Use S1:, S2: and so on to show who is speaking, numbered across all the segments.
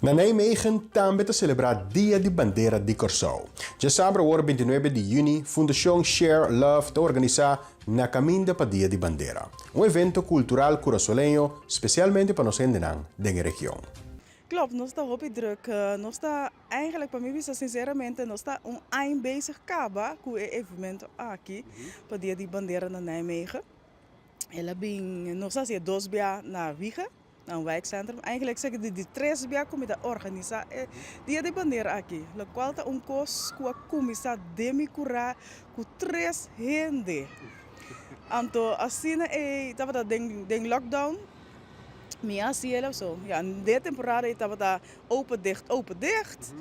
S1: Na Nijmegen tambe ta selebrá Dia di Bandera di Kòrsou. Djasabra awor 29 di yüni, Fundashon Share Love ta organisá Na Kaminda pa Dia di Bandera, un evento kultural kurasoleño spesialmente pa nos hendenan den e region.
S2: Klopt, nos ta hopi druk. Nos ta eigenlijk, pa mi bisa sinceramente, nos ta un aña bezig kaba ku e evento aki pa Dia di Bandera na Nijmegen. El a bin, nos a hasi e dos bia na Wiegen, na un wijkcentrum. Eigenlijk esaki di di tres bia ku mi ta organisá e Dia di Bandera aki, lokual ta un kos ku a kuminsá den mi kurá ku tres hende. Anto asina ei tabata den den lockdown mi a hasi el so. Ya den e temporada ei tabata open dicht open dicht.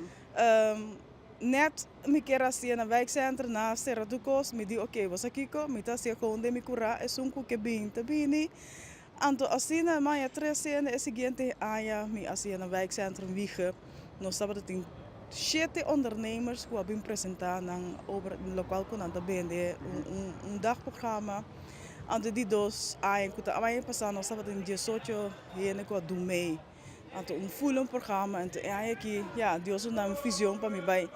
S2: Net mi kier hasié na wijkcentrum na sera tur kos mi di oke bo sa kiko mi ta hasié kon den mi kurá esun ku ke bin ta bini. Anto asina maya tres hende e siguiente aña mi a hasié na wijkcentrum Wiege. Nos tabata tin shete ondernemers ku a bin presentá nan obra lokual ku nan ta bende un dagprogramma. Anto di dos aña ku ta aña pasá nos tabata tin 18 hende ku a dun mei. Anto un full un programa. Anto e aña aki ya Dios a duna mi vision pa mi bai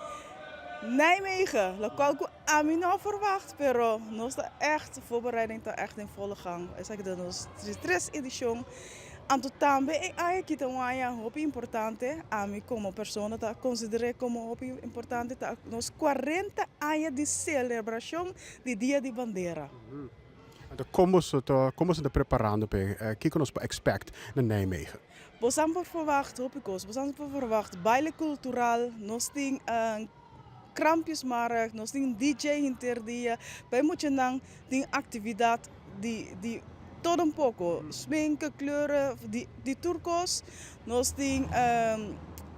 S2: Nijmegen, lokual ku ami no a verwacht, pero nos ta ègt, voorbereiding ta ègt den volle gang. Esaki ta nos di tres edishon. Anto tambe e aña aki ta un aña hopi importante, ami komo persona ta konsider'é komo hopi importante, ta nos 40 aña di selebrashon di Dia di Bandera.
S1: Anto kon boso ta kon boso ta preparando p'e? Kiko nos por expect na Nijmegen?
S2: Bosan por verwacht hopi kos. Bosan por verwacht baile kultural, nos tin krampjesmarkt, nos tin DJ henter dia. Pa e muchanan tin aktividat di di todo un poko, sminke, kleuren, di di tur kos. Nos tin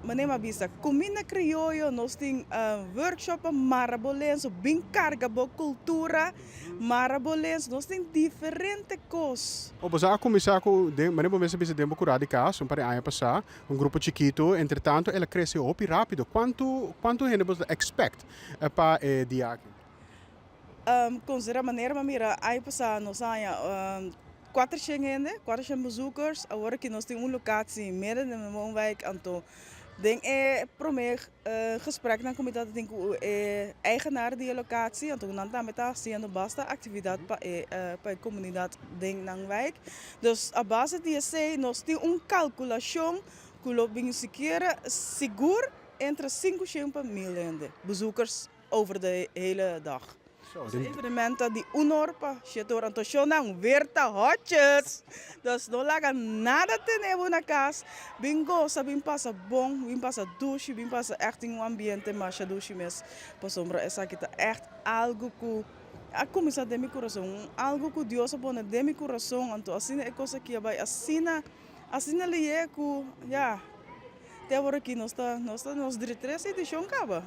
S2: manera mi a bisa kuminda krioyo, nos tin workshop pa mara bo lensu, bin karga bo kultura. Mara bo les, nos tin diferente kos.
S1: O boso a kuminsá ku den, manera bo mes a bisa den bo kurá di kas un par di aña pasá, un grupo chikitu, entretantu el a krese hopi rápido. Kuantu, kuantu hende boso ta expect pa e dia aki?
S2: Konsiderá manera mi a mira aña pasá nos a haña 400 hende, 400 bezoekers, awor aki nos tin un lokatie midden den woonwijk, anto den e promé Gespreknan ku mi ta tin ku e eigenaar di e lokatie, anto nan tambe ta hasiendo basta aktividat pa e pa e komunidat den nan wijk. Dus a base di esei nos tin un kalkulashon ku lo bin sikiera sigur entre 500 pa 1000 hende, bezoekers over de hele dag. Nos evenement ta di un or pa shete or, anto shownan weer ta hotjes! Dus no laga nada tene bo na kas, bin gosa, bin pasa bon, bin pasa dushi, bin pasa ègt den un ambiente masha dushi mes, pasobra esaki ta ègt algu ku a kuminsá den mi kurason, algu ku Dios a pone den mi kurason, anto asina e kos aki a bai asina, asina lihé ku ya, te awor aki nos ta, nos ta nos di tres edishon kaba.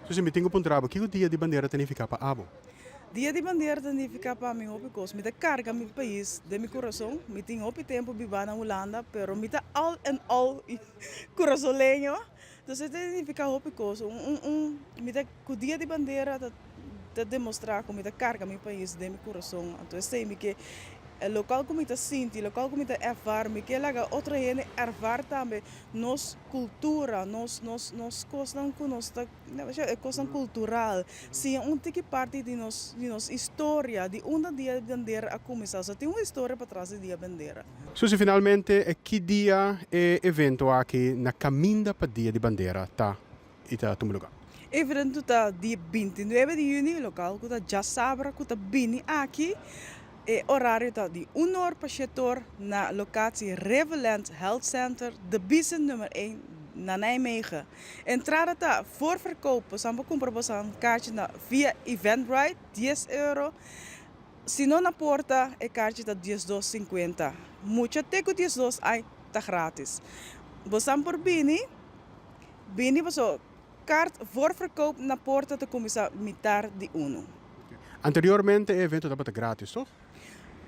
S1: Susi, mi tin ku puntra bo, kiko Dia di Bandera ta nifiká pa abo?
S2: Dia di Bandera ta nifiká pa mi hopi kos. Mi ta karga mi pais den mi kurason. Mi tin hopi tempu bibá na Hulanda, pero mi ta all and all kurasoleño. Entonces e ta nifiká hopi kos. Un, un, un, mi ta, ku Dia di Bandera ta, ta demostrá ku mi ta karga mi pais den mi kurason. Anto esei mi ke, lokual ku mi ta sinti, lokual ku mi ta ervaar, mi ke laga otro hende ervaar tambe nos kultura, nos nos nos kosnan ku nos ta e kosnan kultural, siña un tiki parti di nos di nos historia, di unda Dia di Bandera a kuminsá. So tin un historia patras di Dia Bandera.
S1: Susi, finalmente ki dia e evento aki na kaminda pa Dia di Bandera ta i ta tuma lugá?
S2: E evento ta dia 29 di yüni, lokal ku ta djasabra ku ta bini aki. E orario ta di un or pa shete or na locatie Reveland Health Center, De Biezen nummer 1 na Nijmegen. Entrada ta voorverkoop, bosan por cumpra bosan kaartje na via Eventbrite, 10 euro. Si no na porta e kaartje ta 12,50. Mucha te cu 12 ai ta gratis. Bosan por bini, bini paso Kaart voorverkoop na porta ta kuminsá mitar di unu.
S1: Anteriormente e evento tabata gratis, toch?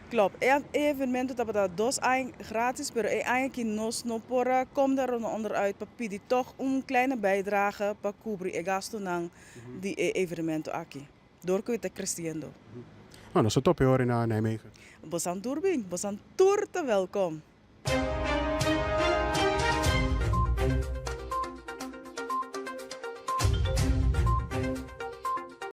S2: Klopt. E evenemento tabata dos aña gratis, pero e aña aki nos no por a kom daar onderuit pa pidi toch un kleine bijdrage pa kubri e gastunan di e evenemento aki, dor ku e ta kresiendo.
S1: Nou, nos ta tope ora na Nijmegen.
S2: Bosan tur bin, bosan tur ta welkom.